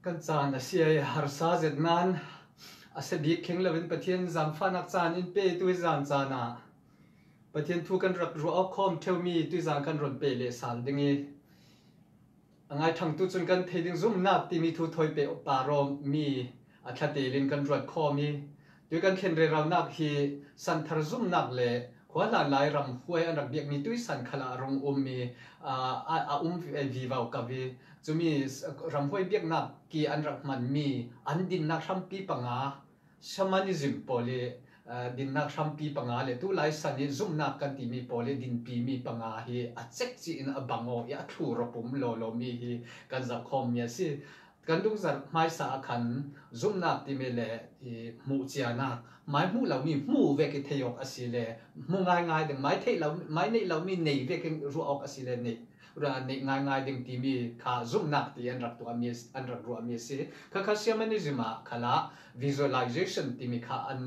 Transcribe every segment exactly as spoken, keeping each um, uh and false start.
Kan caan a sia i harsa zet nan a sia bik kheng loin Pathian zangfahnak caan in pe tuizan caan ah Pathian thu kan rak ruah awk khawm ṭheumi tuizan kan run pe leh sal ding i, a ngaithangtu cun kan thei ding zumnak timi thu thawi pe par aw mi a thlatel in kan ruat khawm i, tui kan thlen reraunak hi santhar zumnak le khua hlan lai ramhuai an rak biakmi tuisan khal ah a rung um i, aa, a, a um vi-, vivo ko i, cumi s-, ramhuai biaknak ki an rak hmanmi an dinnak hrampi panga, shamanism pawl i, aa, dinnak hrampi panga le tulai san i zumnak kan timi pawl i dinpimi panga hi a cek ci in a bang aw i a thlu ropum lawlaw mi hi kan zoh khawmmi a si. Kan dungzarh hmaisa ah khan zumnak timi le i hmuh cianak, mai hmuh lomi hmuh vek i thei awk a si le hmu ngaingai ding, mai theih lo, mai neih lomi nei vek in ruah awk a si le neih, ra-, neih ngaingai ding timi kha zumnak ti an rak tuahmi, an rak ruahmi a si. Kha kha shamanism ah khalah visualization timi kha an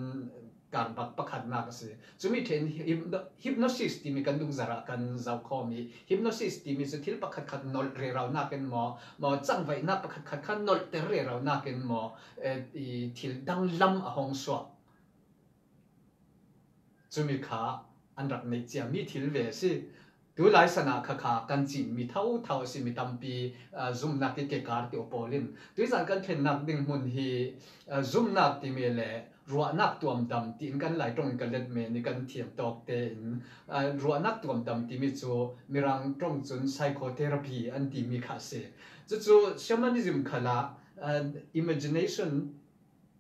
karbak pakhatnak a si. Cumi ṭhen hypno-, hypnosis timi kan dungzarh ah kan zoh khawm i, hypnosis timi cu thil pakhatkhat nolh reraunak in maw, maw cangvaihnak pakhatkhat kha nolhter reraunak in maw, eh, i thil danglam a hong suak. Cumi kha an rak neih ciami thil ve a si. Tulai san ah kha kha kan cinmi thotho a si mi tampi, aa, zumnak i kekar ti aw pawl in tuizan kan thlennak ding hmun hi, aa, zumnak timi le ruahnak tuamdam tiin kan Lai ṭong in kan let men i kan thiam tawk tein, aa, ruahnak tuamdam timi cu Mirang ṭong cun psychotherapy an timi kha a si. Cucu shamanism khalah, aa, imagination,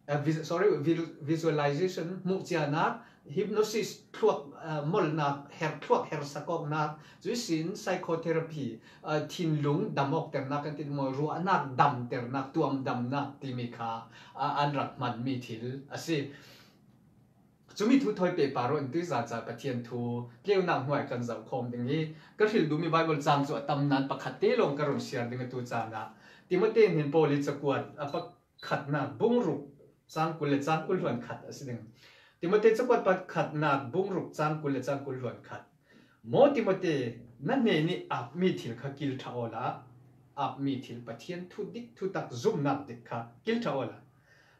aa, vis-, sorry, vil-, visualization, hmuh cianak, hypnosis thluak, aa, molhnak, her thluak, her sak awknak, cuihsin psychotherapy, aa, thinlung dam awkternak kan ti maw, ruahnak damternak, tuamdamnak timi kha, aa, an rak hmanmi thil a si. Cumi thu thawi pe par aw in tuizan ca Pathian thu tleunak hnuai kan zoh khawm ding i, ka hril duhmi Bible cang cu a tam nan pakhat te lawng ka run siar ding a tu caan ah. Timote hnin Paul i cakuat a pakhatnak bung ruk cang kul le cang kul hluan khat a si ding. Timote cakuat pakhatnak bung ruk cang kul le cang kul hluan khat. Maw Timote, na hnen i apmi thil kha kil ṭha awla, apmi thil Pathian thu dik thutak zumnak dik kha kil ṭha awla,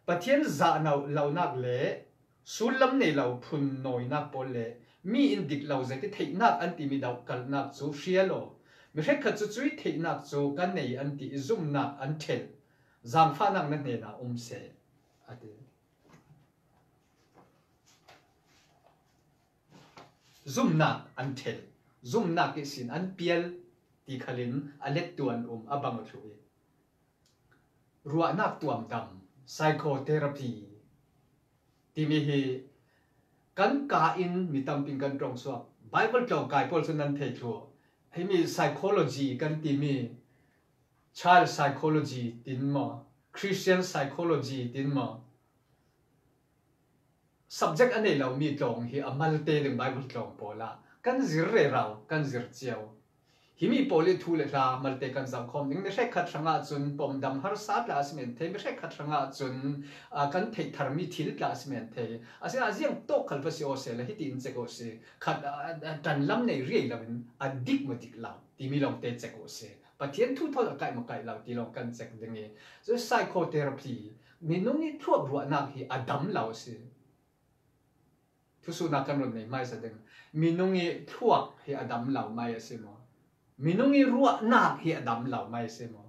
Pathian zah no lonak le sullam nei lo phun nawinak pawl le mi in dik lo zet i theihnak an timi dohkalhnak cu hria law, mi hrekkhat cu cuih theihnak cu ka nei an ti i zumnak an ṭhelh. Zaangfahnak na hnenah um seh, a ti. Zumnak an ṭhelh, zumnak ihsin an pial ti khalin a lettu an um, a bang a thluh i, ruahnak tuamdam, psychotherapy, timi hi kan ka in mi tampi in kan ṭongsuak. Bible tlawngkai pawl cu nan thei thluh. Himi psychology kan timi, child psychology tin maw, Christian psychology tin maw, subject a nei lomi tlawng hi a malte ding Bible tlawng pawl ah kan zir rero, kan zir cio. Himi pawl i thu le hla malte kan zoh khawm ding. Mi hrekkhat hrangah cun pomdam harsa tla a si men thei, mi hrekkhat hrangah cun, aa, kan theih tharmi thil tla a si men thei. Asinain ziang tawk khal va si aw sehla hiti in cek aw si. Khat, aa, aa, ṭanlam nei riai loin a dik maw dik lo timi lawngte cek aw si. Pathian thu thawn a kaih maw kaih lo ti lawng kan cek ding i, cu psychotherapy, minung i thluak ruahnak hi a dam lo a si. Thusuhnak kan run nei hmaisa ding. Minung i thluak hi a dam lo mai a si maw? Minung i ruahnak hi a dam lo mai a si maw?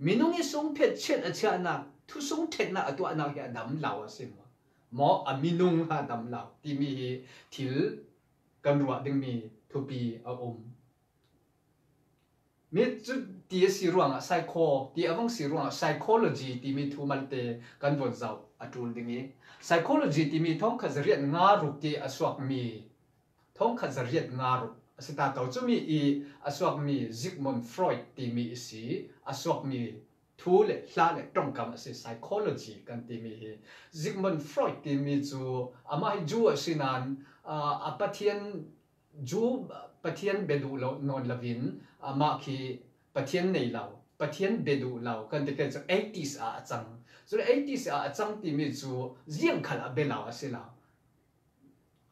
Minung i sung phetchiat a chiahnak, thusung ṭhetnak a tuahnak hi a dam lo a si maw? Maw a minung ha dam lo timi hi thil kan ruah dingmi thupi a um. Mi cu ti a si ruangah psycho, ti a vang si ruangah psychology timi thu malte kan von zoh a ṭul ding i, psychology timi thawngkhat zariat nga ruk i a suakmi, thawngkhat zariat nga ruk a si ta ko. Cumi i a suakmi Sigmund Freud timi i si, a suakmi thu le hla le ṭongkam a si, psychology kan timi hi. Sigmund Freud timi cu amah hi Jew a si nain, aa, a Pathian Jew Pathian bia duh lo nawn loin amah khi Pathian nei lo, Pathian bia duh lo kan ti ke cu eighties ah a cang. Cun eighties ah a cang timi cu ziang khal a bia lo a si lo.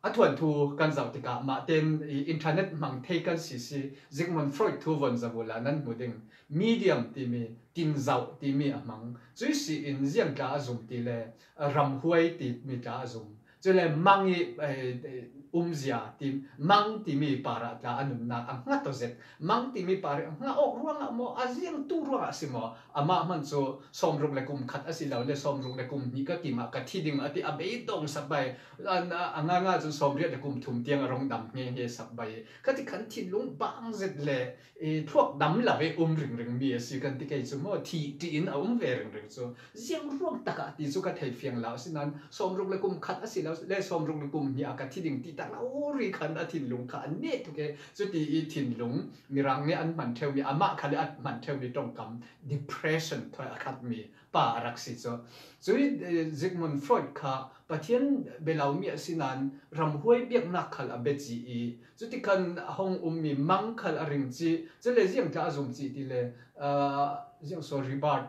A thuanthu kan zoh tikah mahten i internet hmang thei kan si si, Sigmund Freud thu von zoh uhla nan hmu ding. Medium timi, tinzoh timi a hmang. Cui si in ziang tla a zum ti le, a ramhuai timi tla a zum. Cule mang i, eh, eh, umzia ti, mang timi parah tla a nunnak a hngat aw zet. Mang timi parah a hngat awk ruangah maw, a ziangtu ruangah si maw? Amah hman cu sawmruk le kum khat a si lo le, sawmruk le kum hnih ka kim ah ka thi ding a ti, a beidong sak bai. A, a, a nga nga cun sawmriat le kum thum tiang a rung dam hnge hnge sak bai. Ka ti khan thinlung bang zet le, eh, thluak dam lo i um ringring mi a si kan ti kei cu maw, thi ṭi in a um ve ringring cu. Ziang ruang takah ti cu ka thei fiang lo, asinain sawmruk le kum khat a si lo le, sawmruk le kum hnih a ka thi ding ti tak lo rih khan a thinlung kha a neh tuk e. Cuti i thinlung Mirang nih an hman ṭheumi, amah khal i a hman ṭheumi ṭongkam depression thawi a khatmi pa a rak si cu. Cui, eh, Sigmund Freud kha Pathian bia lomi asinain ramhuai biaknak khal a bia ci i, cutikhan a hong ummi mang khal a ring ci, cule ziang tla a zum ci ti le, ah, ziang saw ribard.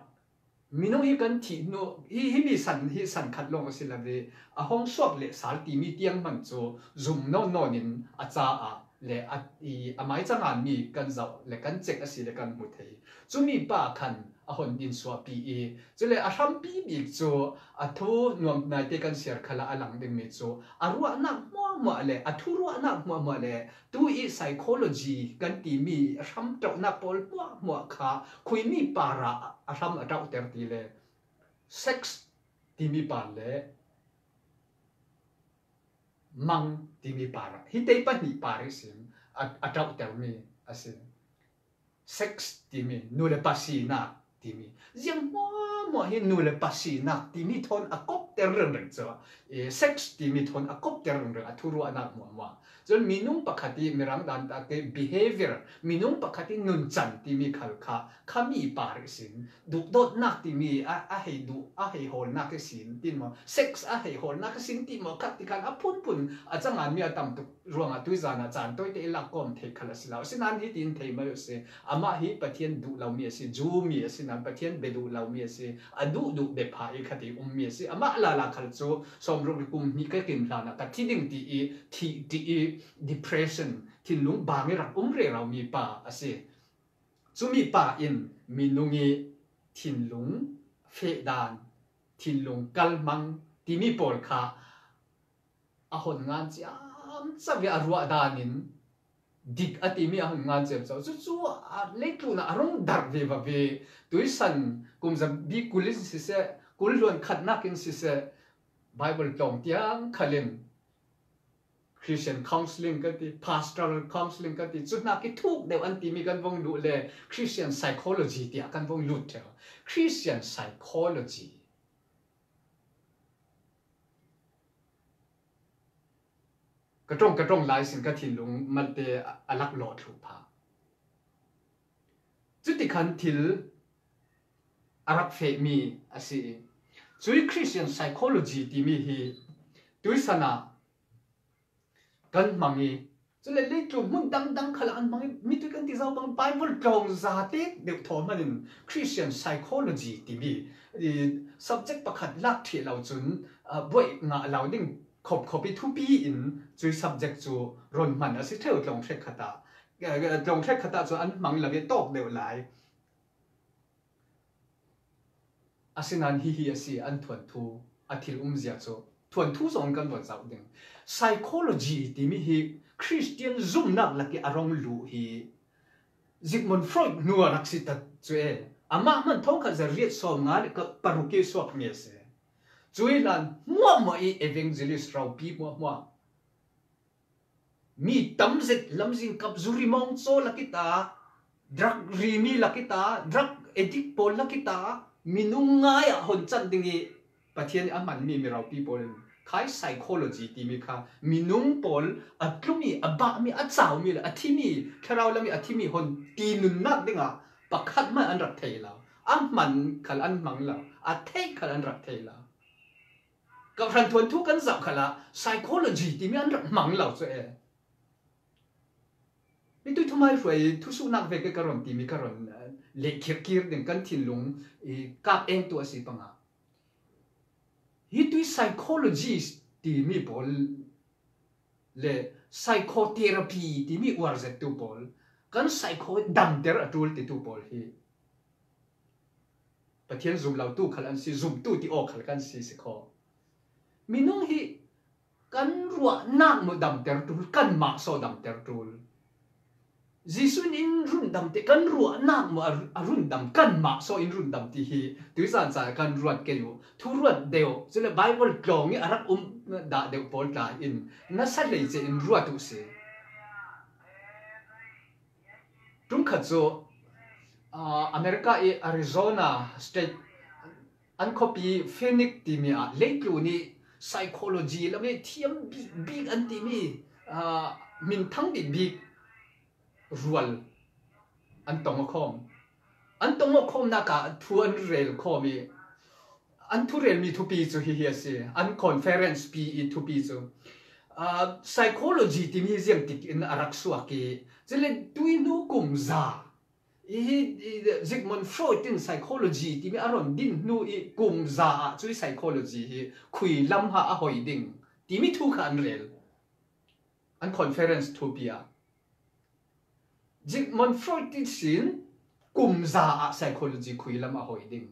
Minung hi kan thih hnu, hi, himi san, hi san khat lawng a si lo ve, a hong suak le sal timi tiang hman cu zum nawn nawn in a caah le a, i, a mai canganmi kan zoh le kan cek a si le kan hmu thei. Cumi pa khan a hon din suahpi i, cule a hrampi bik cu a thu nuam naite kan siar khalah a lang dingmi cu a ruahnak hmuahhmuah le a thuruahnak hmuahhmuah le tu i psychology kan timi a hram ṭohnak pawl hmuahhmuah kha khuimi parah a hram a ṭohter ti le sex timi par le mang timi parah, hi te pahnih par ihsin a, a ṭohtermi a si. Sex timi, nu le pa sinak timi. Ziang hmuahhmuah hi nu le pa sinak timi thawn a kopter ringring cu, eh, sex timi thawn a kopter ringring a thuruahnak hmuahhmuah. Cun minung pakhat i mirang dan tak i behavior, minung pakhat i nuncan timi khal kha, khami par ihsin, duhdawtnak timi a, a hei duh, a hei hawlnak ihsin, tin maw, sex a hei hawlnak ihsin ti maw, khat tikhan a phunphun a canganmi a tam tuk ruangah tuizan ah caan tawite i lak kawm theih khal a si lo. Asinain hitin thei mai uh si. Amah hi Pathian duh lomi a si, Jew mi a si, nan Pathian bia duh lomi a si, a duh duh bia pha i khat i ummi a si. Amah lala khal cu sawmruk le kum hnih ka kim hlan ah ka thi ding ti i, thih ti i, depression, thinlung bang i rak um rero mi pa a si. Cumi pa in minung i thinlung fehdan, thinlung kalhmang timi pawl kha a hon ngan ciamco ve, a ruah dan in dik a timi a hon ngan ciamco. Cucu a leitlun ah a rung darh viva ve. Tuisan kum zabi kul in siseh, kul hluan khatnak in siseh, Bible tlawng tiang khal in Christian counseling kan ti, pastoral counseling kan ti, cu hnak i thuk deuh an timi kan vong luh le Christian psychology tiah kan vong lut ṭheu. Christian psychology. Ka ṭong, ka ṭong lai sin ka thinlung malte a, a lak lawh thluh phah. Cutikhan thil a rak fehmi a si i, cui Christian psychology timi hi tuisan ah kan hmang i, cule leitlun hmun dangdang khal ah an hmang i, mitui kan ti zo bang Bible tlawng zate deuh thaw hman in Christian psychology timi i subject pakhat lak ṭheh lo cun, ah, buaih ngah lo ding khopkhop i thupi in cui subject cu ron hman a si ṭheu tlawng hrekkhat ah. Eh, tlawng hrekkhat ah cu an hmang lo i tawk deuh lai. Asinain hihi a si an thuanthu, a thil umzia cu thuanthu zong kan von zoh ding. Psychology timi hi Christian zumhnak lak i a rong luh hi Sigmund Freud hnu a rak si tak cu e. Amah hman thawngkhat zariat sawmnga le ka paruk i suak mi a si. Cui hlan hmuahhmuah i evangelist ropi hmuahhmuah, mi tam zet lamzin kap, zurimawng caw lak i ta, drug rimi lak i ta, drug addict pawl lak i ta, minung ngai ah hon canh ding i Pathian i a hmanmi mi ropi pawl in khai psychology timi kha minung pawl a tlumi, a bahmi, a caumi le a thimi, thlarau lam i a thimi hon ti nunnak dingah pakhat hmanh an rak thei lo. A hman khal an hmang lo, a theih khal an rak thei lo. Kawhhran thuanthu kan zoh khalah psychology timi an rak hmang lo cu e. Mitui thumai hruai thusuhnak ve ka ron timi ka ron, eh, leh khirkir ding kan thinlung i kap engtu a si panga. Hi tui psychology timi pawl le psychotherapy timi uar zettu pawl, kan psycho damter a tul titu pawl hi Pathian zum lotu khal an si, zumtu ti aw khal kan si si khaw. Minung hi kan ruah nak mu damter tul, kan mah saw damter tul. Jesu in in run dam te kan ruah nak mu a, a run dam kan mah saw in run dam ti hi tuizan ca kan ruat kei uh. Thu ruat deuh, cule Bible tlawng i a rak um dah deuh pawl tla in nasa lei ce in ruat uh si. Tum khat cu, ah, America i Arizona State an khuapi Phoenix timi ah leitlun i psychology lam i thiam bik, bik an timi, ah, minthang bik bik rual an tong aw khawm. An tong aw khawmnak ah thu an rel khawm i an thurelmi thupi cu hihi a si. An conference pi i thupi cu, ah, psychology timi ziangtik in a rak suak i, cule tuihnu kum za i, i, Sigmund Freud in psychology timi a ron din hnu i kum za ah cui psychology hi khui lam ha a hoi ding timi thu kha an rel. An conference thupi ah Sigmund Freud ti sin kum za ah psychology khui lam a hoi ding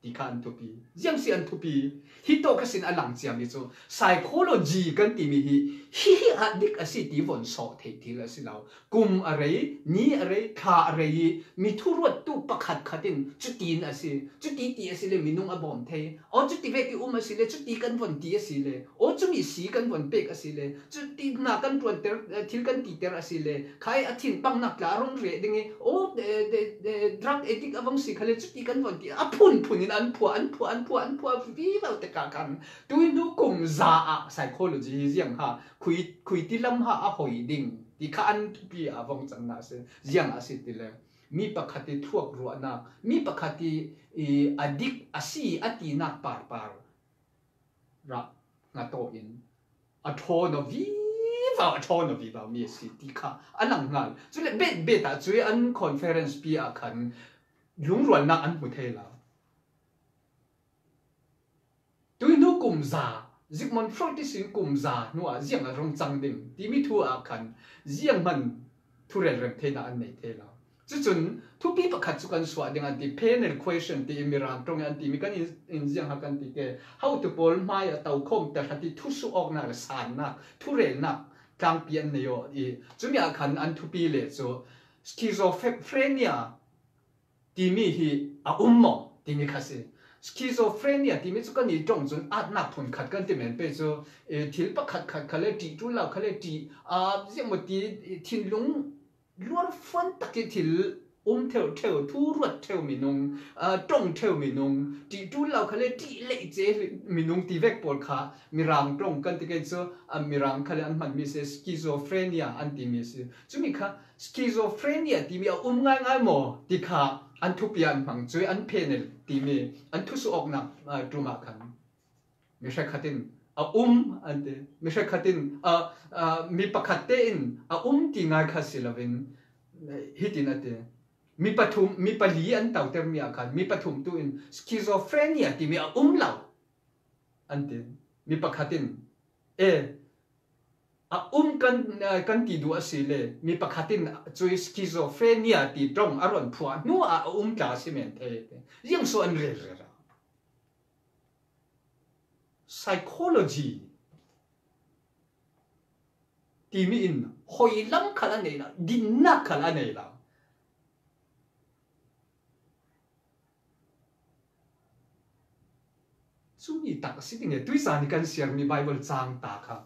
ti kha an thupi. Ziang si an thupi. Hi tawh ka sin a lang ciami cu psychology kan timi hi, hi hi a dik a si ti von sawh theih thil a si lo. Kum a rei, ni a rei, thla a rei i mi thuruattu pakhat khat in cutin a si. Cuti ti a si le minung a bawm thei. Aw cuti vek i um a si le, cuti kan von ti a si le, aw cumi si kan von pek a si le, cuti na kan ṭuanter, eh, thil kan titer a si le, khai a thin pangnak tla a run reh ding i, aw, eh, eh, eh, drug addict a vong si kha le, cuti kan von ti a phunphun in an phuah, an phuah, an phuah, an phuah vivo te ka kan. Tuihnu kum za ah psychology hi ziang ha, khui, khui ti lam ha a hoi ding ti kha an thupi a vong cang na si, ziang a si ti le. Mi pakhat i thuak ruahnak, mi pakhat i, i, a dik a si a tinak parpar rah ngat aw in a ṭhawn aw vivo, a ṭhawn aw vivo mi a si ti kha a lang ngal. Cule bet bet ah cui an conference pi ah khan lungrualnak an hmu thei lo. Tuihnu kum za, Sigmund Freud ti sin kum za hnu ah ziang a rung cang ding timi thu ah khan ziang hman thurel rem theihna an nei thei lo. Cucun thupi pakhat cu kan suah ding an ti, panel question ti i Mirang ṭong i an timi kan in, in ziang ha kan ti ke, hotu pawl hmai a tokhawm tahrat i thusuh awknak le sannak, thurelnak tlangpi an nei aw i, cumi ah khan an thupi le cu schizophrenia timi hi a um maw timi kha si. Schizophrenia timi cu kan i ṭong cun atnak phun khat kan ti men pei cu, eh, thil pakhat khat kha le ṭih ṭul lo kha le ṭih, ah, ziangmaw ti, eh, thinlung luarfuan tak i thil um theu theu, thu ruat theu minung, ah, ṭong theu minung, ṭih ṭul lo kha le ṭih leh ce minung ti vek pawl kha Mirang ṭong kan ti kei cu, ah, Mirang kha le an hmanmi si, schizophrenia an timi si. Cumi kha schizophrenia timi a um ngaingai maw ti kha an thupi ah an hmang cui, an panel timi an thusuh awknak, ah, ṭum ah khan mi hrekkhat in a um an ti. Mi hrekkhat in, ah, ah, mi pakhat tein a um ti ngai kha si loin, eh, hitin a ti. Mi pathum, mi pali an totermi ah khan mi pathum tu in schizophrenia timi a um lo an ti. Mi pakhat in, e, a um kan, eh, kan ti duh a si le, mi pakhat in cui schizophrenia ti ṭong a ron phuah hnu ah a um tla a si men thei. Ziang so an rel rel a. Psychology timi in hoi lam khal a nei lo, dinnak khal a nei lo. Cumi tak a si ding e, tuiza ni kan siarmi Bible cang ta kha.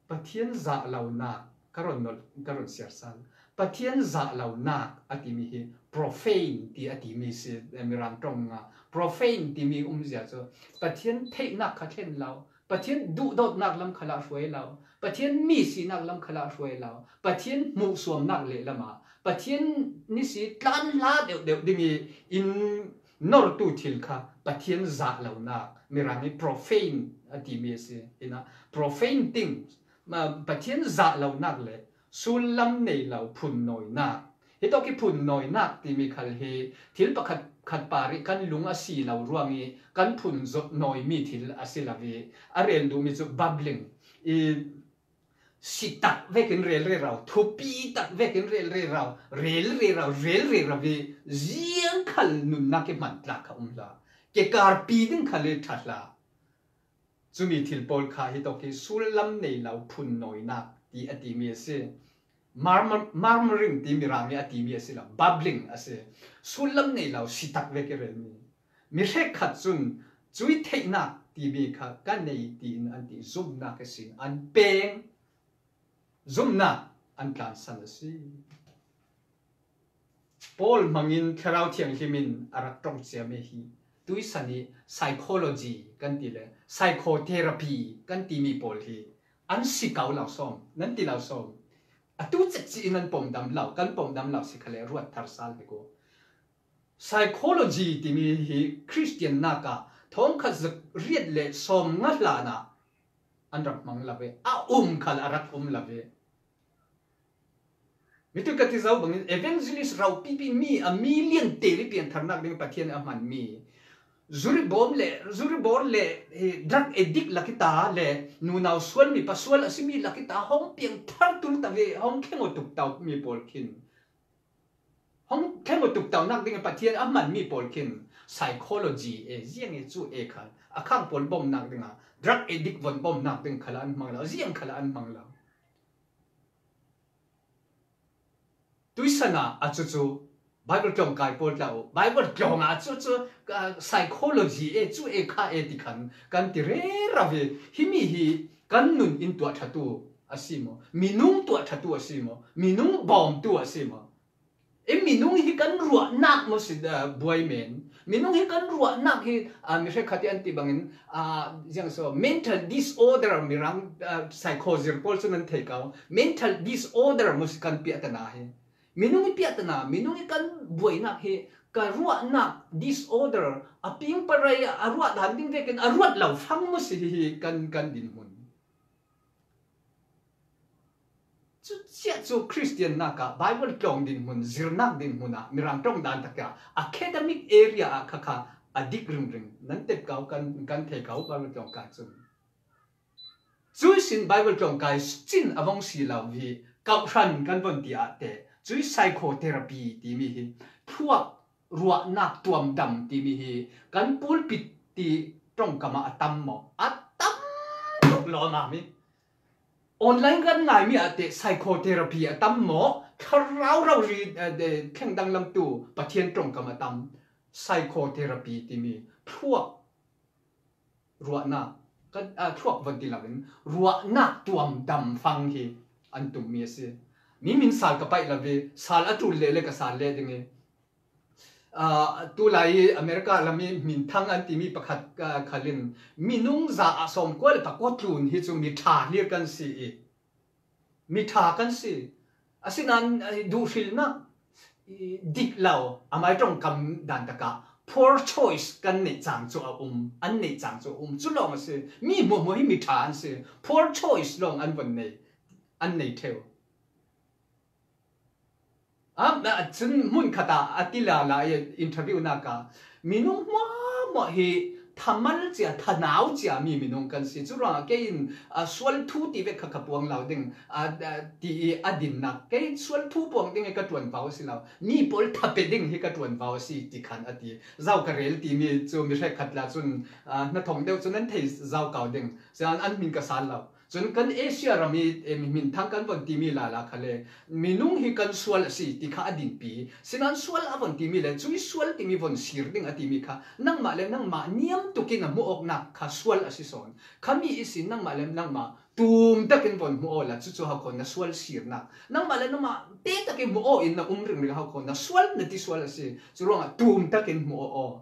Pathian zah lonak ka ron nolh, ka ron siar sal. Pathian zah lonak a timi hi profane ti a timi si, eh, Mirang ṭong ah. Profane timi umzia cu Pathian theihnak kha thlen lo, Pathian duhdawtnak lam khalah hruai lo, Pathian mi sinak lam khalah hruai lo, Pathian hmuhsuamnak lehlam ah Pathian ni si tlan hla deuhdeuh ding i in nortu thil kha Pathian zah lonak, Mirang i profane a timi a si. Ina, profane things, ma, Pathian zah lonak le sullam nei lo phunnawinak. Hitawk i phunnawinak timi khal hi thil pakhat khat par i kan lung a si lo ruang i kan phun zawt nawimi thil a si lo i a rel duhmi cu bubbling, I si tak vekin rel rerau, thupi tak vekin rel rerau, rel rerau, rel rerau i ziang khal nunnak i hman tlak kha um hlah. Ke karpi ding khal i ṭha hlah. Cumi thil pawl kha hi tawk hi sullam nei lo phunnawinak ti a timi a si. Murmur-, murmuring timi rang i a timi a si lo, babbling a si. Sullam nei lo si tak vek i relmi. Mi hrekkhat cun cui theihnak timi kha ka nei tiin an ti, zumhnak ihsin an peng, zumhnak an tlansan a si. Paul hmangin Thlarau Thianghlim in a rak ṭong ciami hi tuisan i psychology kan ti le psychotherapy kan timi pawl hi an si ko lo sawm, nan ti lo sawm. Atu cekci in an pom dam lo, kan pom dam lo si khale ruat thar sal hi ko. Psychology timi hi Christian nak ah thawngkhat zakriat le sawmnga hlan ah an rak hmang lo ve, a um khal a rak um lo ve. Mitu ka ti zo bangin evangelist ropipi mi a million te ri piantharnak ding Pathian a hmanmi zuribawm le zuribawr le, eh, drug addict lakita le nunau sual mi pasual a simi lakita hong piangthar tul ta ve, hong khengo tuk tau mi pawl khin. Hong khengo tuk taunak ding Pathian a hmanmi pawl khin psychology e ziang e cu e khan a khang pawl bawmnak ding a drug addict von bawmnak ding khala an hmang lo, ziang khala an hmang lo. Tuisan ah a cucu Bible tlawng kai pawl tla uh, Bible tlawng ah a cucu, ah, psychology e cu e kha e ti khan kan ti rero ve. Himi hi kan nun in tuah ṭhatu a si maw? Minung tuah ṭhatu a si maw? Minung bawmtu a si maw? E minung hi kan ruahnak maw si, ah, buai men? Minung hi kan ruahnak hi, ah, mi hrekkhat i an ti bangin, ah, ziang so, mental disorder mirang, ah, psychology pawl cun an thei ko. Mental disorder maw si kan piahtana hi. Minung i piahtana, minung i kan buainak hi ka ruahnak disorder a ping parai a ruah dan ding vekin a ruat lo fang maw si hi, hi kan, kan dinhmun. Cucia cu Christian nak ah Bible tlawng dinhmun, zirnak dinhmun ah mirang ṭong dan tak ah academic area ah kha kha a dik ringring. Nan tep ko, kan, kan thei ko Bible tlawng kai cun. Cui sin Bible tlawng kai cin a vong si lo hi, kauhran kan von ti ah te, cui psychotherapy timi hi, thluak ruahnak tuamdam timi hi, kan pulpit ti ṭongkam ah a tam maw? A tam tuk lawm ah mi. Online kan ngaimi ah te psychotherapy a tam maw? Thlarau rori, eh, de, thleng danglamtu Pathian ṭongkam a tam. Psychotherapy timi thluak ruahnak, kan, ah, thluak von ti loin ruahnak tuamdam fang hi an tummi a si. Mi min sal ka paih lo ve, sal a ṭul le le ka sal le ding i, ah, tulai i America lam i min thang an timi pakhat, ah, khalin minung za ah sawmkua le pakua tlun hi cu mi ṭha hlir kan si i, mi ṭha kan si. Asinain, eh, duhhrilnak, i, dik lo, amai ṭongkam dan takah poor choice kan neih cang cu a um, an neih cang cu a um. Cu lawng a si. Mi hmuahhmuah hi mi ṭha an si. Poor choice lawng an von nei, an nei ṭheu. A, a, cun hmunkhat ah a ti lala i interview nak ah minung hmuahhmuah hi thamal cia, thanau cia mi minung kan si. Cu ruangah kei in, a, sual thu ti vek kha ka puang lo ding, a, a, ti i a dinnak. Kei sual thu puang ding i ka ṭuanvo a si lo. Mi pawl thape ding hi ka ṭuanvo a si ti khan a ti. Zau ka rel timi cu mi hrekkhat la cun, a, hnathawng deuh cun an thei zau ko ding. Sian an hmin ka sal lo. Cun kan Asia ram i, eh, mi hmin thang kan von timi lala kha le, minung hi kan sual a si ti kha a dinpi. Sinan sual a von timi le, cui sual timi von sir ding a timi kha, nangmah le nangmah niam tukin a hmuh awknak kha sual a si sawn. Khami ihsin nangmah le nangmah tum takin von hmuh aw la, cucu hau khawn na sual sirnak. Nangmah le nangmah te takin hmuh aw in na um ringring hau khawn na sual na ti sual a si. Cu ruangah tum takin hmuh aw aw.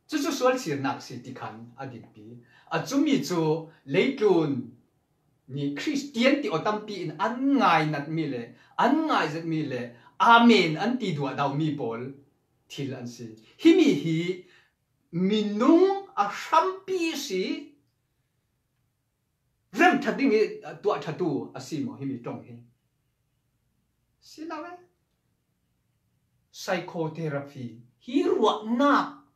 Cucu sual sirnak si ti khan a dinpi. A cumi cu leitlun nih Christian ti aw tampi in an ngainatmi le an ngaizetmi le amen an ti duahdaumi pawl thil an si. Himi hi minung a hrampi si. Remṭhat ding i, a, tuahṭhatu a si maw himi ṭong hi? Si lo e. Psychotherapy hi ruahnak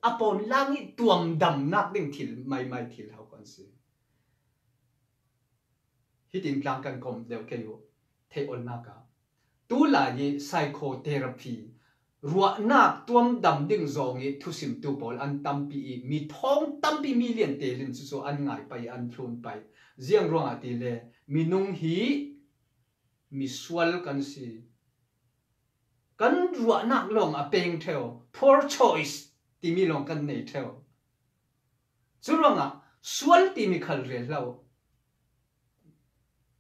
a pawn lang i tuamdamnak ding thil maimai thil hau kan si. Hitin tlang kan kom deuh kei uh, theih olnak ah. Tulai i psychotherapy, ruahnak tuamdam ding zong i thusimtu pawl an tampi i, mi thawng tampi, mi lian telin cucu an ngai pai, an thlun pai. Ziang ruangah ti le, minung hi misual kan si. Kan ruahnak lawng a peng ṭheu, poor choice timi lawng kan nei ṭheu. Curuangah sual timi khal rel hlah uh.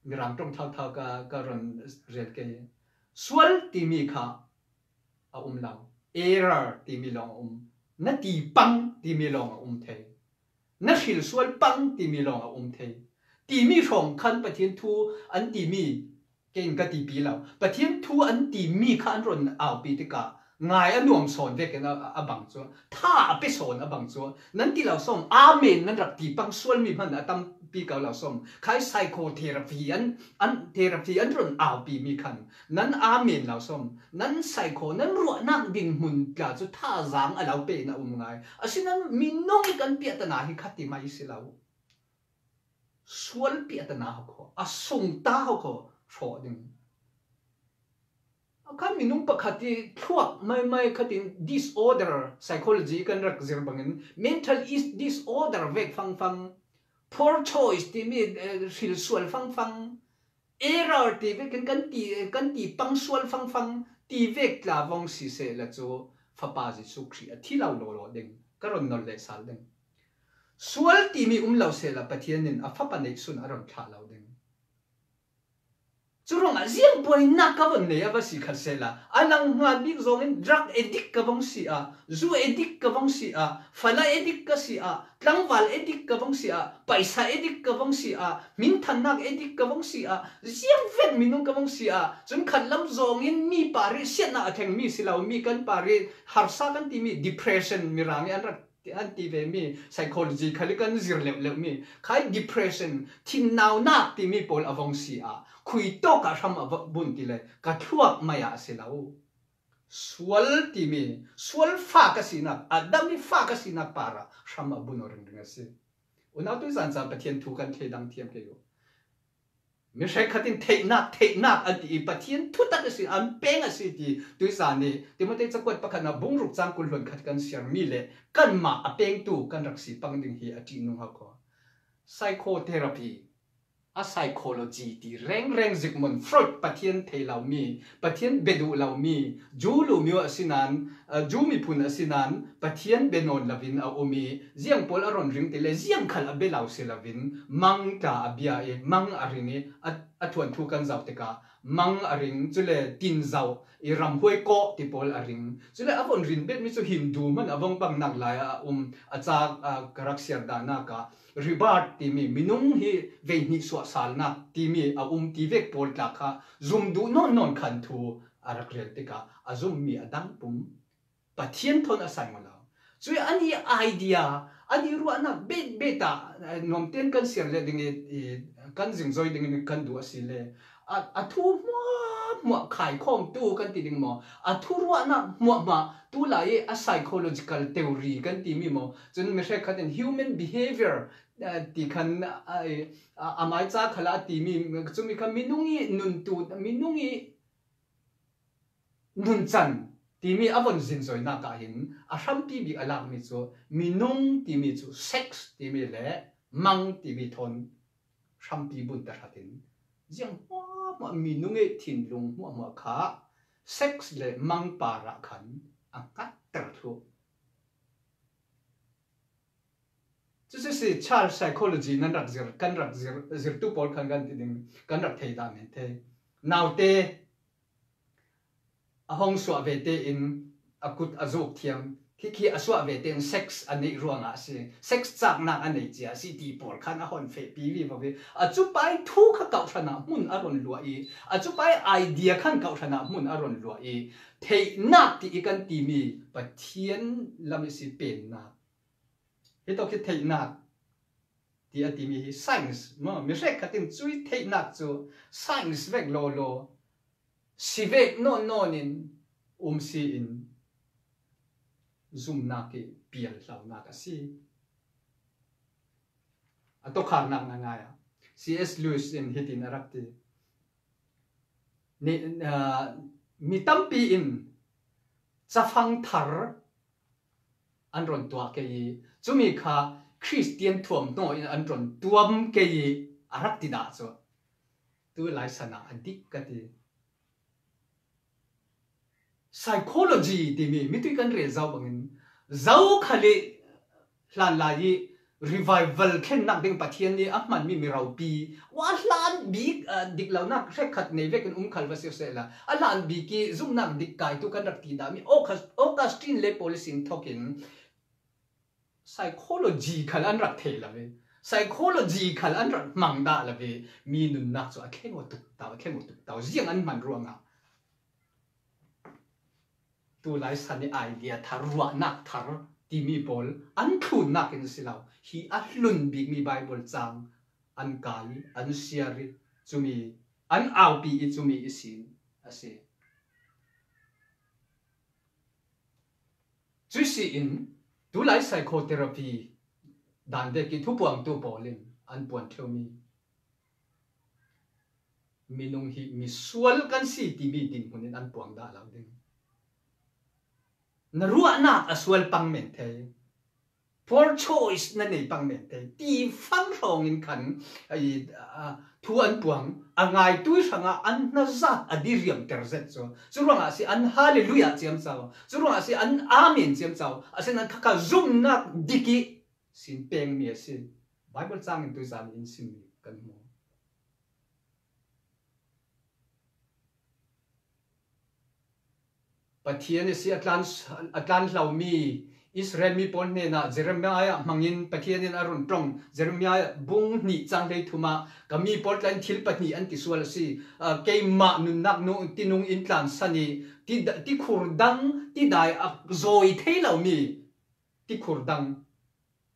Mirang ṭong thauthau ka, ka ron rel kei. Sual timi kha a um lo. Error timi lawng a um. Na ti pang timi lawng a um thei. Na hrilsual pang timi lawng a um thei. Timi hrawng khan Pathian thu an timi, kei in ka tipi lo. Pathian thu an timi kha an ron aupi tikah ngai a nuam sawn vekin a, a bang cu, tha a pe sawn a bang cu, nan ti lo sawm, amen nan rak ti pang sual mi hman a tampi ko lo sawm. Khai psychotherapy an, an therapy an ron aupi mi khan nan amen lo sawm. Nan psycho, nan ruahnak ding hmun tla cu thazaang a lo pe in a um ngai. Asinain minung i kan piahtana hi kha ti mai si lo. Sual piahtana hau kho, a sungta hau kho hrawh ding. A khan minung pakhat i thluak maimai khatin disorder, psychology kan rak zir bangin, mental is disorder vek fangfang, poor choice timi, eh, hrilsual fangfang, error ti vekin kan ti, kan ti pang sual fangfang ti vek tla vong si sehla cu Fapa Jesuh Khrih a thi lo lawlaw ding, ka ron nolh leh sal ding. Sual timi um lo sehla Pathian in a Fapa neihsun a ron thlah lo ding. Curuangah ziang buainak ka von nei a va si khat sehla, a nang hnga bik zongin drug addict ka vong si ah, zu addict ka vong si ah, fala addict ka si ah, tlangval addict ka vong si ah, paisa addict ka vong si ah, hminthannak addict ka vong si ah, ziang vek minung ka vong si ah, cun khatlam zongin mi parih siatnak a thlengmi si lo, mi kan parih harsa kan timi depression, Mirang i an rak an ti ve mi, psychology khal i kan zir leuhleuh mi, khai depression, thinnaunak timi pawl a vong si ah, khui tawk ah hram a va bun ti le ka thluak mai ah a si lo. Sual timi, sual fa ka sinak, Adam i fa ka sinak parah hram a bun aw ringring a si. Unau tuizan ca Pathian thu kan thei dang thiam kei uh. Mi hrekkhat in theihnak, theihnak an ti i Pathian thutak a si, an peng a si ti tuizan i Timote cakuat pakhatnak bung ruk cang kul hluan khat kan siar mi le kanmah a pengtu kan rak si pang ding hi a ṭihnung hau kho. Psychotherapy, a psychology ti rengreng zikmun, Freud Pathian thei lo mi, Pathian bia duh lo mi, Jew lumio a si nan, a, Jew miphun a si nan, Pathian bia nawn lovin a um i, ziang pawl a ron ring ti le, ziang khal a bia lo si lovin, mang tla a bia i, mang a ring i, a, a thuanthu kan zoh tikah, mang a ring, cule tin zoh i, ramhuai kawh ti pawl a ring. Cule a von rin bet mi cu Hindu hman a vong bangnak lai a um, a ca, a, ka rak siar dahnak ah, rebirth timi, minung hi veihnih suahsalnak timi a um ti vek pawl tla kha zum duh nawn nawn khan thu a rak rel tikah a zummi a dang pum Pathian thawn a sai maw lo. Cui an i idea, an i ruahnak bet bet ah, eh, nuamten kan siar le ding i, i, kan zingzoi ding in kan duh a si le. A, a thu hmuahhmuah khaikhawmtu kan ti ding maw? A thuruahnak hmuahhmuah tulai i a psychological theory kan timi maw? Cun mi hrekkhat in human behavior, eh, ti khan, eh, a, a maica khalah a timi, cumi kha minung i nuntu, minung i nuncan timi a von zinzoinak ah hin a hrampi bik a lakmi cu minung timi cu sex timi le mang timi thawn hrampi bun tahratin ziang hmuahhmuah minung i thinlung hmuahhmuah kha sex le mang parah khan a ngatter thluh. Cucu si child psychology nan rak zir, kan rak zir, zirtu pawl khan kan ti ding, kan rak thei dah men thei. Naute a hong suah ve tein a kut a zuk thiam, khi khi a suah ve tein sex a neih ruangah a si, sex caknak a nei cia a si ti pawl khan a hon fehpi vivo ve. A cupai thu kha kauhhranah hmun a ron luah i, a cupai idea khan kauhhranah hmun a ron luah i, theihnak ti i kan timi Pathian lam i si pennak. Hi tawk hi theihnak ti a timi hi science maw? Mi hrekkhat in cui theihnak cu science vek lawlaw, si vek nawn nawn in um si in, zumnak i pial hlaunak a si. A tawkhaknak ngaingai ah C S Lewis in hitin a rak ti. Ni, aa, mi tampi in cafang thar an ron tuah kei i, cumi kha Khristian thuamhnaw in an ron tuam kei i a rak ti dah cu tu lai san ah a dik ka ti. Psychology timi mitui kan rel zau bangin, zo khal i hlanlai i revival thlennak ding Pathian nih a hmanmi miropi, wa hlan bik, ah, dik lonak hrekkhat nei vekin um khal va si sehla, a hlan bik i zumnak dik kaitu kan rak ti dahmi August-, Augustine le pawl ihsin thokin psychology khal an rak thei lo ve. Psychology khal an rak hmang dah lo ve. Mi nunnak cu a thleng aw tuk tau, a thleng aw tuk tau. Ziang an hman ruangah tu lai san i idea thar, ruahnak thar timi pawl an thlunnak in a si lo. Hi a hlun bikmi Bible cang an kai, an siar i, cumi an aupi i, cumi i sin a si. Cuih si in, tulai psychotherapy dan dek i thupuangtu pawl in an puan ṭheumi minung hi misual kan si timi dinhmun in an puang dah lo ding. Na ruahnak a sual pang men thei, poor choice na nei pang men thei, ti fang hrawng in khan, ai, a, thu an puang, a ngaitui hrangah an hnazat a diriamter zet cu. Cu ruangah a si an hallelujah ciamco, cu ruangah a si an amen ciamco, a si an khakha zumnak dik i sin pengmi a si. Bible cang in tuizan in simmi kan hmu. Pathian i si a tlan, a tlan hlomi Israel mi pawl hnenah Jeremiah hmangin Pathian in a run ṭong. Jeremiah bung hnih cang hlei thum ah, "Ka mi pawl tla in thil pahnih an ti sual a si. Aa, keimah nunnak nu-, tinung in tlansan i ti da-, tikhur dang, tidai a zawi thei lomi tikhur dang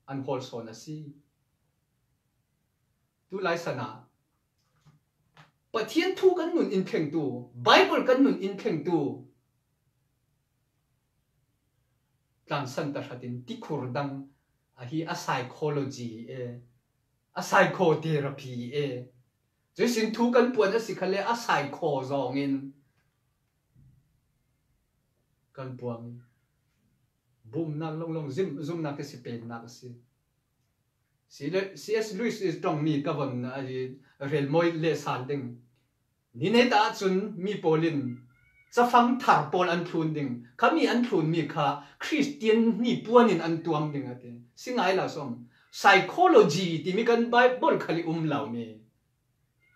an hawl sawn a si." Tulai san ah Pathian thu kan nun in thlengtu, Bible kan nun in thlengtu tlansan tahratin tikhur dang ahi a psychology e, a psychotherapy e. Cuihsin thu kan puan a si kha le a psycho zawngin kan puang. Bumnak longlong zim, zumnak a si, pennak a si. Si le, C S Lewis i ṭongmi ka von a i relmawi le sal ding. Nihin ta ahcun mi pawl in cafang thar pawl an thlun ding. Khami an thlunmi kha Khristian hnipuan in an tuam ding a ti. Si ngai lo sawm. Psychology timi kan Bible khal i um lomi.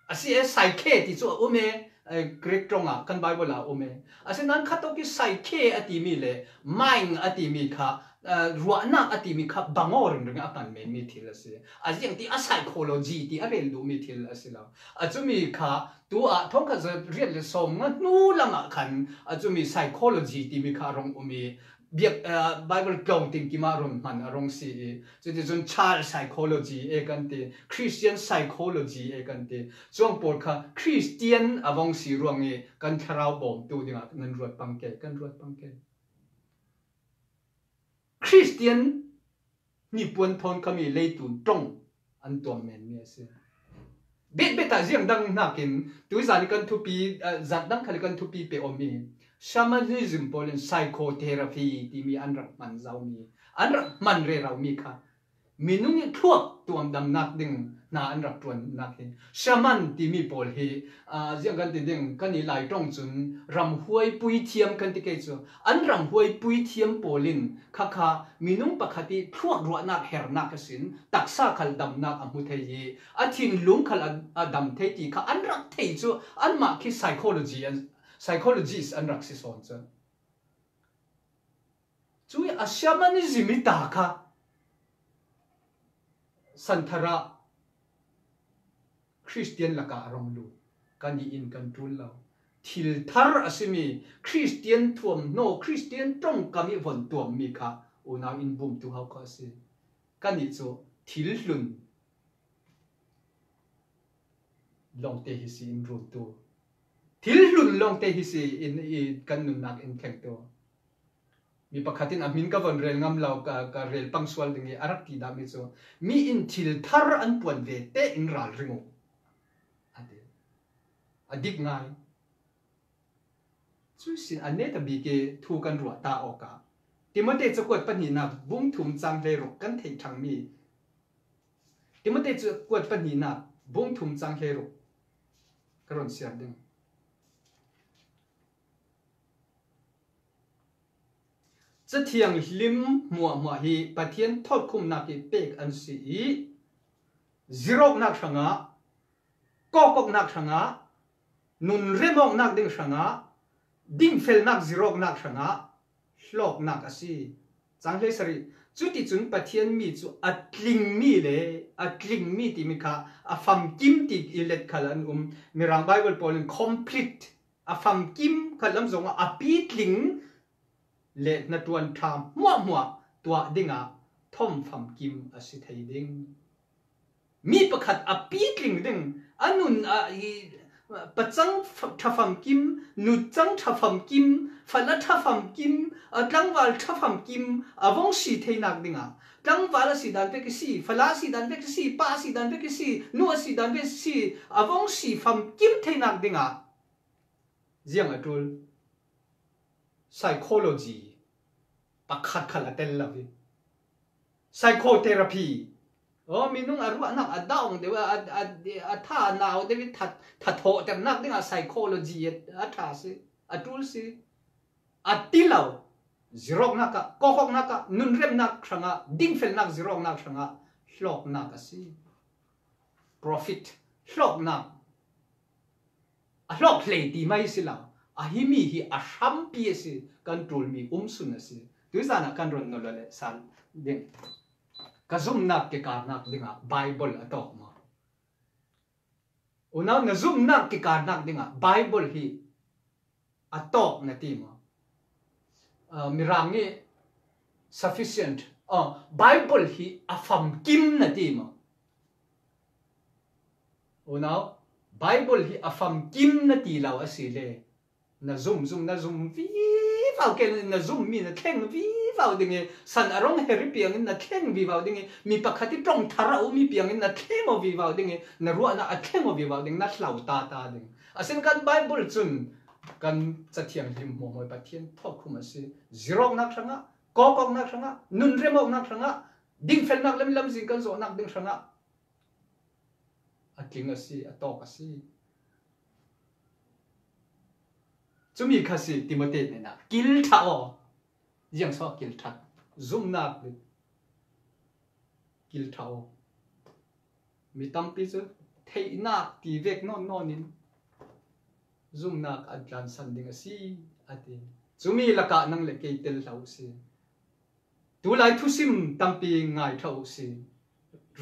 A si e, psyche ti cu a um e, eh, Greek ṭong ah kan Bible ah a um e. A si nan khat awk i psyche a timi le mind a timi kha, eh, ruahnak a timi kha bang aw ringring a hman menmi thil a si. A ziang ti a psychology ti a rel duhmi thil a si lo. A cumi kha tu ah thongkhat za riat le sawm nga hnu lam ah khan a cumi psychology timi kha a rung um i, biak, ah, Bible tlawng tin kim ah run hman a rung si i, cuticun child psychology e kan ti, Christian psychology e kan ti. Cuang pawl kha Christian a vong si ruang i kan thlarau bawmtu dingah nan ruat pang ke, kan ruat pang ke. Christian hnipuan thawn khami leitun ṭong an tuam menmi a si. Betbet ah ziang dang hnakin tuizan i kan thupi, ah, zat dang khal i kan thupi pe awmi shamanism pawl in psychotherapy timi an rak hman zomi, an rak hman reromi kha minung i thluak tuamdamnak ding hna an rak ṭuannak hi shaman timi pawl hi, ah, ziang kan ti ding, kan i Lai ṭong cun ramhuai puithiam kan ti kei cu. An ramhuai puithiam pawl in khakha minung pakhat i thluak ruahnak hernak a sin, taksa khal damnak a hmu thei i a thinlung khal a, a dam thei ti kha an rak thei cu, anmah khi psychology an, psychologist an rak si sawn cu. Cui a shamanism i ta kha santhar ah Khristian lakah a rung lut. Kan i in kan ṭul lo. Thil thar a simi Khristian thuamhnaw, Khristian ṭongkam i von tuammi kha unau in bumtu hau kha a si. Kan i cu thil hlun lawngte hi si in runtu. Thil hlun lawngte hi si in i kan nunnak in thlengtu. Mi pakhat in a hmin ka von rel ngam lo, ka, ka rel pang sual ding hi a rak ti dah mi cu, mi in thil thar an puan ve te in ralring uh, a ti. A dik ngai. Cuih sin a netabik i thu kan ruah ta awkah Timote cakuat pahnihnak bung thum cang hleiruk kan theih ṭhangmi, Timote cakuat pahnihnak bung thum cang hleiruk ka run siar ding. Cathiang hlim hmuahhmuah hi Pathian thawtkhumnak i pek an si i, zirawknak hrangah, kawkawknak hrangah, nunrem awknak ding hrangah, dingfelnak zirawknak hrangah hlawknak a si. Cang hleisarih, cuticun Pathian mi cu a tlingmi le a tlingmi timi kha a famkim ti i let khal an um. Mirang Bible pawl in complete, a famkim kha lam zongah a pitling le hnaṭuan ṭha hmuahhmuah tuah dingah thawm famkim a si thei ding. Mi pakhat a pitling ding, a nun a i, pacang fa-, ṭha famkim, nucang ṭha famkim, fala ṭha famkim, a tlangval ṭha famkim a vong si theinak dingah, tlangval a si dan vek i si, fala a si dan vek i si, pa a si dan vek i si, nu a si dan vek i si, a vong si famkim theinak dingah ziang a ṭul? Psychology pakhat khal a tel lo hi. Psychotherapy. Aw, minung a ruahnak a daung deuh, a, a, a ṭha nau deuh i that, thathawhternak dingah psychology a, a ṭha si, a ṭul si. A ti lo. Zirawknak ah, kawkawknak ah, nunremnak hrangah, dingfelnak zirawknak hrangah hlawknak a si. Profit, hlawknak. A hlawk hlei ti mai si lo, a himi hi a hrampi a si, kan ṭulmi umsun a si. Tuizan ah kan run nawl le sal ding. Ka zumnak kikarnak dingah Bible a tawk maw? Unau, na zumnak kikarnak dingah Bible hi a tawk na ti maw? Ah, Mirang i sufficient, ah, Bible hi a famkim na ti maw? Unau, Bible hi a famkim na ti lo a si le, na zum zum, na zum vivo, ke na zummi na thleng vivo ding i, san a rong heri piangin na thleng vivo ding i, mi pakhat i ṭong thar a um i piangin na thleng aw vivo ding i, na ruahnak a thleng aw vivo ding, na hlau ta ta ding. A sin kan Bible cun kan Cathiang hlim hmuahhmuah Pathian thawtkhum a si. Zirawknak hrangah, kawkawknak hrangah, nunremawknak hrangah, dingfelnak lam lamzin kan zawhnak ding hrangah a tling a si, a tawk a si. Cumi kha si Timote hnenah, kil ṭha aw. Ziang so kil ṭha? Zumnak le kil ṭha aw. Mi tampi cu theihnak ti vek nawn nawn in zumnak an tlansan ding a si, a ti. Cumi lakah nang le kei tel hlah uh si. Tulai thusim tampi ngai ṭha uh si.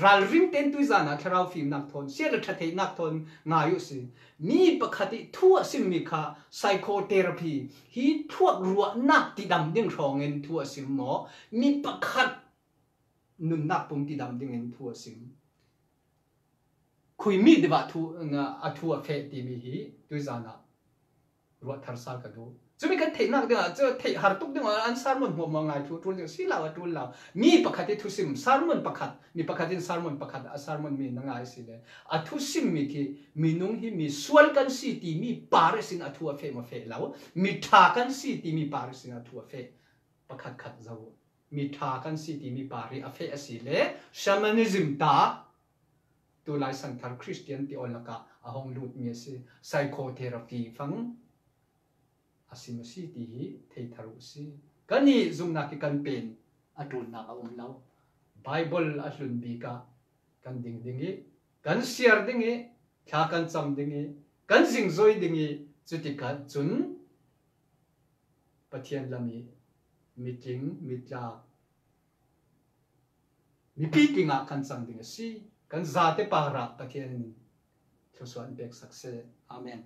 Ralring tein tuizan ah thlarau fimnak thawn, siat le ṭha theihnak thawn ngai uh si. Mi pakhat i thu a simmi kha psychotherapy hi thuak ruahnak tidam ding hrawngin thu a sim maw? Mi pakhat nunnak pum tidam dingin thu a sim. Khuimi deuh ah thu, a thu a feh timi hi tuizan ah ruah thar sal ka duh. Cumi kan theihnak dingah, cu theih har tuk dingah an sermon hmuahhmuah ngai thu a ṭul ding si lo, a ṭul lo. Mi pakhat i thusim, sermon pakhat, mi pakhat in sermon pakhat a sermon mi na ngai si le, a thusim mi khi minung hi mi sual kan si timi par ihsin a thu a feh maw, feh lo. Mi ṭha kan si timi par ihsin a thu a feh. Pakhat khat zoh uh. Mi ṭha kan si timi par hi a feh a si le, shamanism ta, tulai santhar Christian ti aw lakah a hong lutmi a si. Psychotherapy fang a sim a si ti hi thei thar uh si. Kan i zumnak i kan pen a ṭulnak a um lo. Bible a hlun bik ah kan ding ding i, kan siar ding i, thla kan cam ding i, kan zingzoi ding i, cutikah cun Pathian lam i mitling, mitlak, mipi tlingah kan cang ding a si. Kan zate parah Pathian in thluasuah in peksak seh. Amen.